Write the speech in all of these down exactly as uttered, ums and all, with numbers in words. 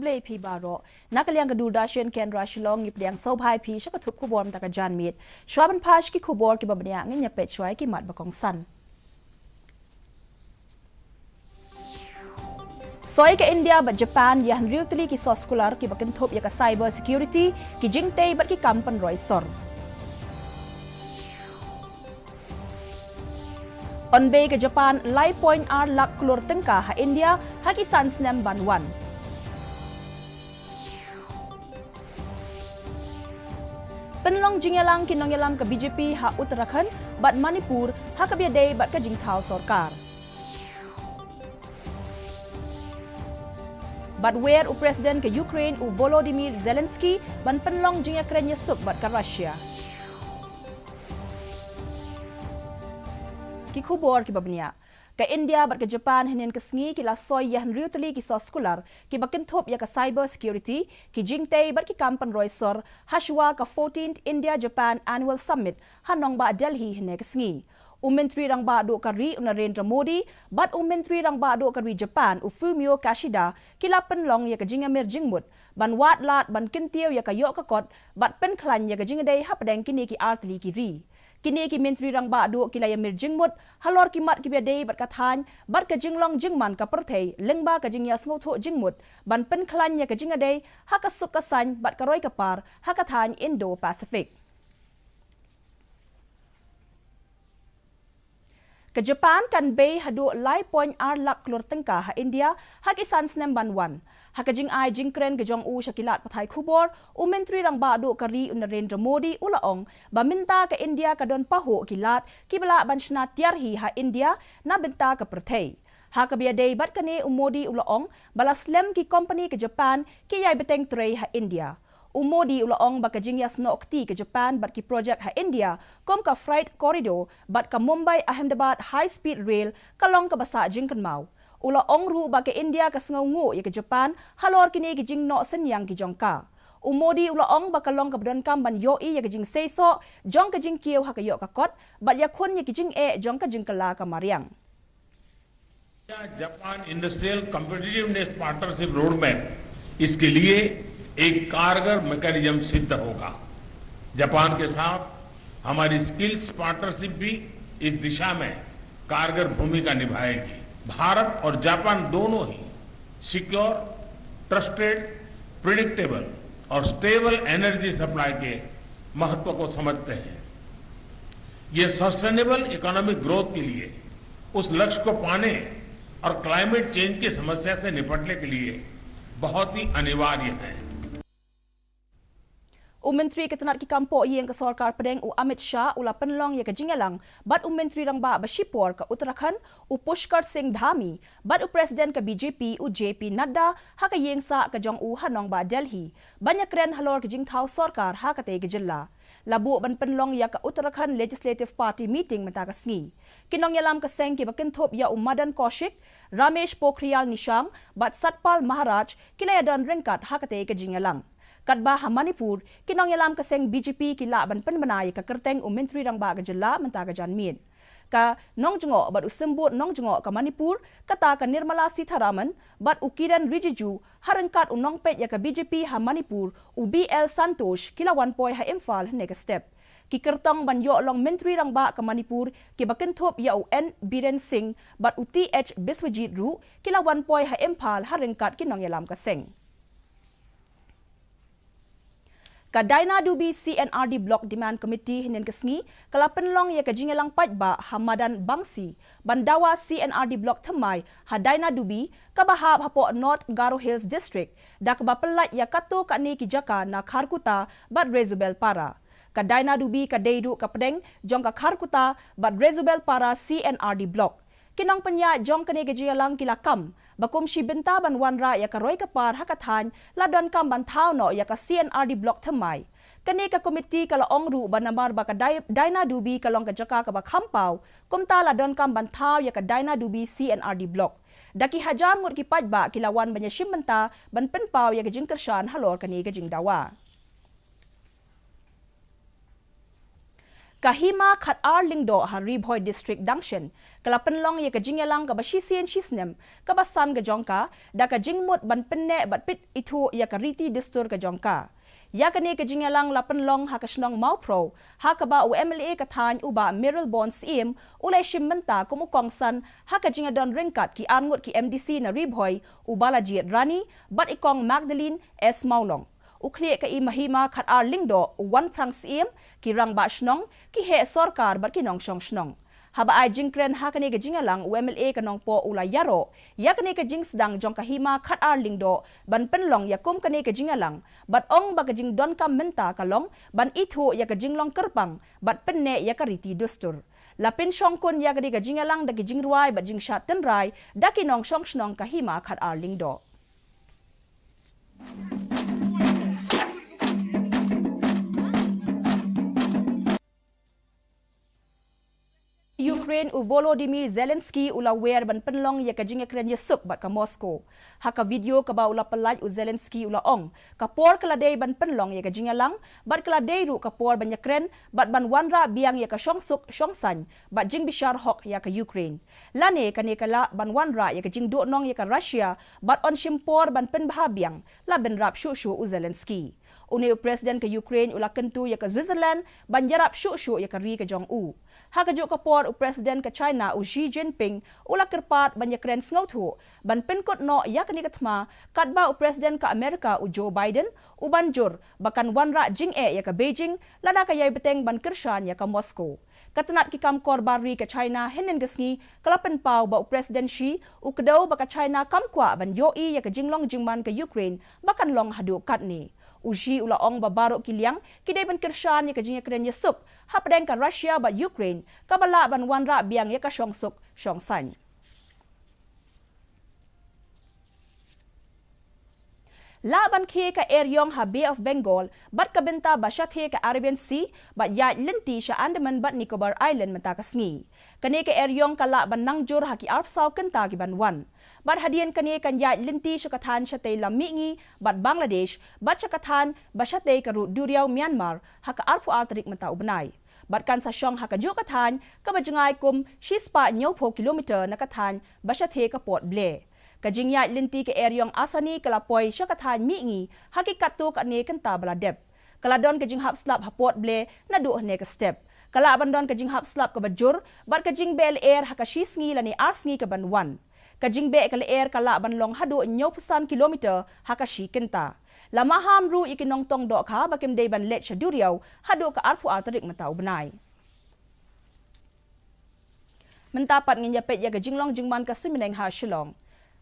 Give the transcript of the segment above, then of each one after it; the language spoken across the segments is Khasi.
Khublei phi baroh. Na ka liang ka Doordarshan Kendra Shillong ngi pdiang sngewbha ïa phi sha ka thup khubor mynta ka janmiet. Shuwa ban pha sha ki khubor kiba bniah ngin ïa peit shuwa ïa ki mat ba kongsan. Soi ka India bad Japan ïa hynriew tylli ki soskular kiba kynthup ïa ka cyber security, ki jingtei bad ki kam pynroi sor. Yn bei ka Japan lai point ar lak klur tyngka ha India ha ki san snem ban wan. Pynlong jingïalang ki nongïalam ka B J P ha Uttarakhand bad Manipur ha kaba ïadei bad ka jingthaw sorkar. Bad wer u President ka Ukraine u Volodymyr Zelensky ban pynlong jingïakren ïasuk bad ka Russia. Ki khubor kiba bniah. Ka India bad ka Japan hynnin ka sngi ki la soi ïa hynriew tylli ki soskular kiba kynthup ïa ka cyber security, ki jingtei bad ki kam pynroi sor, ha shuwa ka fourteenth India Japan Annual Summit ha nongbah Delhi hynne ka sngi. U Myntri Rangbah Duh ka ri u Narendra Modi bad u Myntri Rangbah Duh ka ri Japan u Fumio Kishida ki la pynlong ïa ka jingïamir jingmut ban wad lad ban kyntiew ïa ka ïoh ka kot bad pynkhlaiñ ïa ka jingïadei hapdeng kine ki ar tylli ki ri. Kine ki Myntri Rangbah Duh ki la ïamir jingmut halor ki mat kiba ïadei bad ka thaiñ bad ka jinglong jingman ka pyrthei lyngba ka jingïasngewthuh jingmut ban pynkhlaiñ ïa ka jingïadei ha ka suk ka saiñ bad ka roi ka par ha ka thaiñ Indo-Pacific. Ka Japan kan bei haduh lai point ar lak klur tyngka ha India ha ki san snem ban wan. Ha ka jingai jingkren ka jong u sha ki lad pathai khubor, u Myntri Rangbah Duh ka ri u Narendra Modi u la ong ba mynta ka India ka don pahuh ki lad kiba lah ban shna tiar hi ha India na bynta ka pyrthei. Ha kaba ïadei bad kane u Modi u la ong ba la slem ki kompani ka Japan ki ïai bteng trei ha India. U Modi u la ong ba ka jingïasnoh kti ka Japan bad ki projek ha India kum ka Freight Corridor bad ka Mumbai Ahmedabad High Speed Rail ka long kaba sah jingkynmaw. U la ong ruh ba ka India ka sngewnguh ïa ka Japan halor kine ki jingnoh synñiang ki jong ka. U Modi u la ong ba ka long kaba donkam ban ïohi ïa ka jingseisoh jong ka jingkiew ha ka ïoh ka kot bad ïakhun ïa ki jingeh jong ka jingkylla ka mariang. Japan Industrial Competitiveness Partnership Roadmap इसके लिए एक कारगर मैकेनिज्म सिद्ध होगा। जापान के साथ हमारी स्किल्स पार्टनरशिप भी इस दिशा में कारगर भूमिका निभाएगी। भारत और जापान दोनों ही सिक्योर, ट्रस्टेड, प्रिडिक्टेबल और स्टेबल एनर्जी सप्लाई के महत्व को समझते हैं। ये सस्टेनेबल इकोनॉमिक ग्रोथ के लिए, उस लक्ष्य को पाने और क्लाइमेट चेंज की समस्या से निपटने के लिए बहुत ही अनिवार्य है। U Myntri ka tnat ki kam poh ïing ka sorkar pdeng u Amit Shah u la pynlong ïa ka jingïalang bad u Myntri Rangbah ba shipor ka Uttarakhand u Pushkar Singh Dhami bad u President ka B J P u J P Nadda ha ka ïing sah ka jong u ha nongbah Delhi ban ïakren halor ka jingthaw sorkar ha katei ka jylla. La buh ban pynlong ïa ka Uttarakhand Legislative Party meeting mynta ka sngi. Ki nongïalam ka seng kiba kynthup ïa u Madan Kaushik, Ramesh Pokhriyal Nishank bad Satpal Maharaj ki la ïadon ryngkat ha katei ka jingïalang. Katba ha Manipur, ki nongïalam ka seng B J P ki lah ban pynbna ïa ka kyrteng u Myntri Rangbah ka jylla mynta ka janmiet. Ka nongjngoh bad u symbud nongjngoh ka Manipur, kata ka Nirmala Sitharaman bad u Kiren Rijiju, ha ryngkat u nongpeit ïa ka B J P ha Manipur u B L Santosh ki la wan poi ha Imphal hynne ka step. Ki kyrtong ban ïoh long Myntri Rangbah ka Manipur kiba kynthup ïa u N Biren Singh bad u T H Biswajit ruh ki la wan poi ha Imphal ha ryngkat ki nongïalam ka seng. Ka Dainadubi C and R D Block Demand Committee hynnin ka sngi ka la pynlong ïa ka jingïalang paidbah ha madan Bangsi ban dawa C and R D Block thymmai ha Dainadubi kaba hap hapoh North Garo Hills District da kaba pyllait ïa katto katne ki jaka na Kharkutta bad Resubelpara. Ka Dainadubi ka dei ruh ka pdeng jong ka Kharkutta bad Resubelpara C and R D Block. Ki nongpynïaid jong kane ka jingïalang ki la kam ba kum shi bynta ban wanrah ïa ka roi ka par ha ka thaiñ la donkam ban thaw noh ïa ka C and R D Block thymmai. Kane ka komiti ka la ong ruh ba namar ba ka Dai-, Dainadubi ka long ka jaka kaba kham paw, kumta la donkam ban thaw ïa ka Dainadubi C and R D Block. Da ki hajar ngut ki paidbah ki la wan ban ïashim bynta ban pynpaw ïa ka jingkyrshan halor kane ka jingdawa. Ka Hima Khatar Lyngdoh ha Ri Bhoi District dang shen ka la pynlong ïa ka jingïalang kaba shisien shisnem kaba san ka jong ka, da ka jingmut ban pynneh bad pynithuh ïa ka riti dustur ka jong ka. Ïa kane ka jingïalang la pynlong ha ka shnong Mawphrew, ha kaba u M L A ka thaiñ u Bah Mayralborn Syiem u la shim bynta kum u kongsan ha ka jingïadon ryngkat ki arngut ki M D C na Ri Bhoi, u Balajied Rani bad i Kong Magdalene S Mawlong. U khlieh ka Hima Khatar Lyngdoh, u Wanphrang Syiem, ki rangbah shnong, ki heh sorkar bad ki nongshong shnong. Haba ai jingkren ha kane ka jingïalang, u M L A ka Nongpoh u la ïaroh ïa kane ka jingsdang jong ka Hima Khatar Lyngdoh ban pynlong ïa kum kane ka jingïalang, bad ong ba ka jingdonkam mynta ka long ban ithuh ïa ka jinglong kyrpang bad pynneh ïa ka riti dustur. La pynshongkun ïa kane ka jingïalang da ki jingrwai bad jingshad tynrai da ki nongshong shnong ka Hima Khatar Lyngdoh. Ukraine u Volodymyr Zelensky u la wer ban pynlong ïa ka jingïakren ïasuk bad ka Moscow. Ha ka video kaba u la pyllait, u Zelensky u la ong, ka por ka la dei ban pynlong ïa ka jingïalang, bad ka la dei ruh ka por ban ïakren bad ban wanrah biang ïa ka shongsuk shongsaiñ bad jingbishar hok ïa ka Ukraine. Lane kane ka lah ban wanrah ïa ka jingduhnong ïa ka Russia bad yn shim por ban pynbha biang, la bynrap shuh shuh u Zelensky. Une u President ka Ukraine u la kyntu ïa ka Switzerland ban ïarap shuh shuh ïa ka ri ka jong u. Ha kajuh ka por, u President ka China u Xi Jinping u la kyrpad ban ïakren sngewthuh ban pynkut noh ïa kane ka thma, katba u President ka America u Joe Biden u ban jur ba kan wanrah jingeh ïa ka Beijing lada ka ïai bteng ban kyrshan ïa ka Moscow. Ka tnat ki kam kor bar ri ka China hynnin ka sngi ka la pynpaw ba u President Xi u kdew ba ka China kam kwah ban ïohi ïa ka jinglong jingman ka Ukraine ba kan long haduh katne. U Xi u la ong ba baroh ki liang ki dei ban kyrshan ïa ka jingïakren ïasuk hapdeng ka Russia bad Ukraine, kaba lah ban wanrah biang ïa ka shongsuk shongsaiñ. Lah ban khie ka eriong ha Bay of Bengal bad ka bynta ba shathie ka Arabian Sea bad ïaid lynti sha Andaman bad Nicobar Island mynta ka sngi. Kane ka eriong ka lah ban nang jur ha ki arphew saw kynta ki ban wan. Bad hadien kane kan ïaid lynti sha ka thaiñ shatei lam mihngi bad Bangladesh bad sha ka thaiñ ba shatei ka rud duriaw Myanmar ha ka arphew ar tarik mynta u bnai. Bad kan sa shong ha kajuh ka thaiñ kaba jngai kum shispah hynñiewphew kilometer na ka thaiñ ba shathie ka Port Blair. Ka jingïaid lynti ka eriong Asani ka la poi sha ka thaiñ mihngi ha ki katto katne kynta ba la dep. Ka la don ka jinghap slap ha Port Blair naduh hynne ka step. Ka lah ban don ka jinghap slap kaba jur bad ka jingbeh lyer ha ka shi sngi lane ar sngi ka ban wan. Ka jingbeh ka lyer ka lah ban long haduh hynñiewphew san kilometer ha ka shi kynta. La maham ruh ïa ki nongtong dohkha ba kim dei ban leit sha duriaw haduh ka arphew ar tarik mynta u bnai. Mynta pat ngin ïa peit ïa ka jinglong jingman ka suiñ bneng ha Shillong.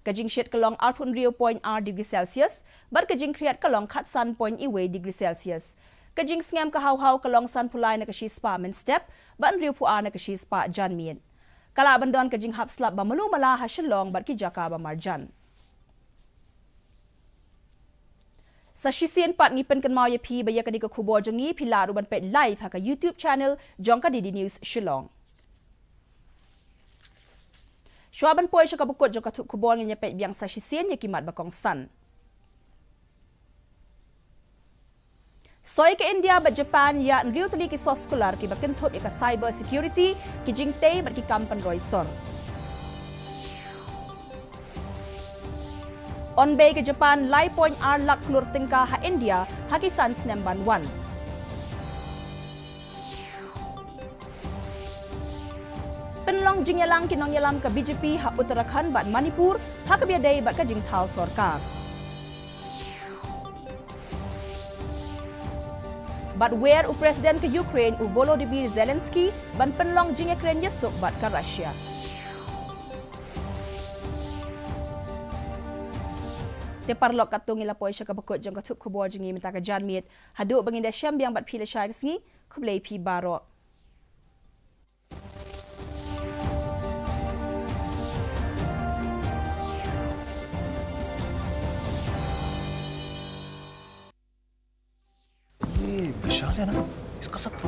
Ka jingshit ka long arphew hynriew point ar degree Celsius bad ka jingkhriat ka long khatsan point wei degree Celsius. Ka jingsngem ka haw haw ka long sanphew lai na ka shispah mynstep bad hynriewphew ar na ka shispah janmiet. Ka lah ban don ka jinghap slap ba malu mala ha Shillong bad ki jaka ba marjan. Sa shisien pat ngi pynkynmaw ïa phi ba ïa kane ka khubor jong ngi phi lah ruh ban peit live ha ka YouTube channel jong ka D D News Shillong. Shuwa ban poi sha kaba kut jong ka thup khubor, ngin ïa peit biang sa shisien ïa ki mat ba kongsan. Soi ka India bad Japan ïa hynriew tylli ki soskular kiba kynthup ïa ka cyber security, ki jingtei bad ki kam pynroi sor. Yn bei ka Japan lai point ar lak klur tyngka ha India ha ki san snem ban wan. Pynlong jingïalang ki nongïalam ka B J P ha Uttarakhand bad Manipur ha kaba ïadei bad ka jingthaw sorkar. Bad wer u President ka Ukraine u Volodymyr Zelensky ban pynlong jingïakren ïasuk bad ka Russia. Te paralok, katto ngi la poi sha kaba kut jong ka thup khubor jong ngi mynta ka janmiet. Haduh ba ngin da shem biang bad phi lashai ka sngi, khublei phi baroh. ये विशाल है ना, इसका सब